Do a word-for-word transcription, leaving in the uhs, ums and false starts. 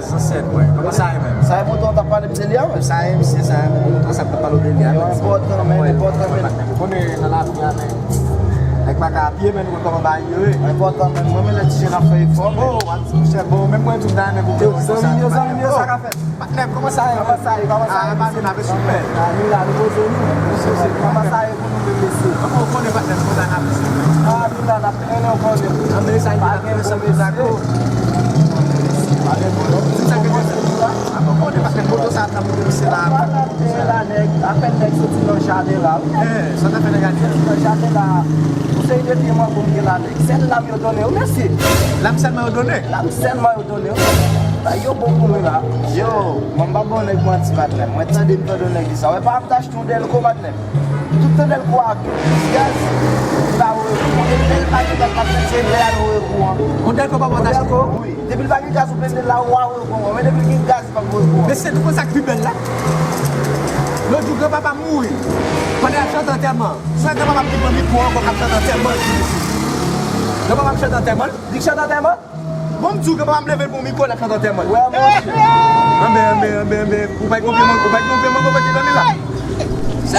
Zansèt mwen. Kòman sa ye menm? Sa e moto an t ap pale m de li a, men. Sa e misye, sa e moto an sa k t ap pale w de li a, men. Yo, enpòtan, men, enpòtan, men. Ou konnen nan lavi a, men. Nèg pa ka apiye, men nou konn kòman bagay yo ye. Enpòtan, men. Mwen, men lè ti jèn ap fè efò, men. Oh, w ap di, monchè, bon, menm mwen tou m ta renmen pou. Yo, zanmi m yo, zanmi m yo, sa k ap fèt? Patnè, kòman sa ye? Kòman sa ye? Kòman sa ye? Ah, pa vin avè sou pè. Ah, nou la, nou poze nou. Kòman sa ye pou nou menm, mesye? Kòman ou konnen patnè, nou konn avè sou pè? Ah, nou la, n ap trennen, ou konnen. Ah, men sa, nou la, nou sanble dakò. Pa gen pwoblèm. Sa k gen pwoblèm? Ah, bon, konnen patnè, moto sa, t ap monte misye la. Apèn nèg, apèn nèg soti nan jaden la, wi. Eh, sa t ap fè nan jaden? Soti nan jaden la. Yon seri de pye mango m gen la, nèg. Sèl lam yo donnen, wi, mesye. Lam sèlman yo donnen? Lam sèlman yo donnen, wi. Sa yo bon pou mwen la. Yo, mwen m pa bon nèg manti, patnè. Mwen tande m tande nèg di sa. Wè, pa m t achte yon dèlko, patnè. Tout tan dèlko a, tout plis gaz, li pa voye kou. Depi lè l pa gen gaz, patnè, se lè a l voye kou an. Yon dèlko pa bon t achte? Wi. Depi l pa gen gaz, ou blende la, ou a voye kou an. Men depi l gen gaz, li p ap voye kou an. Mesye, nou konn sa k pi bèl la? Lòt jou, granpapa m mouri. Pandan y ap chante antèman. Swa granpapa m ki pran mikwo ankò k ap chante antèman l. Granpapa m chante antèman l. Li k chante antèman? Bon, m di w, granpapa m leve l pran mikwo, l ap chante antèman l. Wè, monchè. Anben, anben, anben, anben. Ou pa t gon pye mango, ou pa t gon pye mango, ou pa t tande la. Sa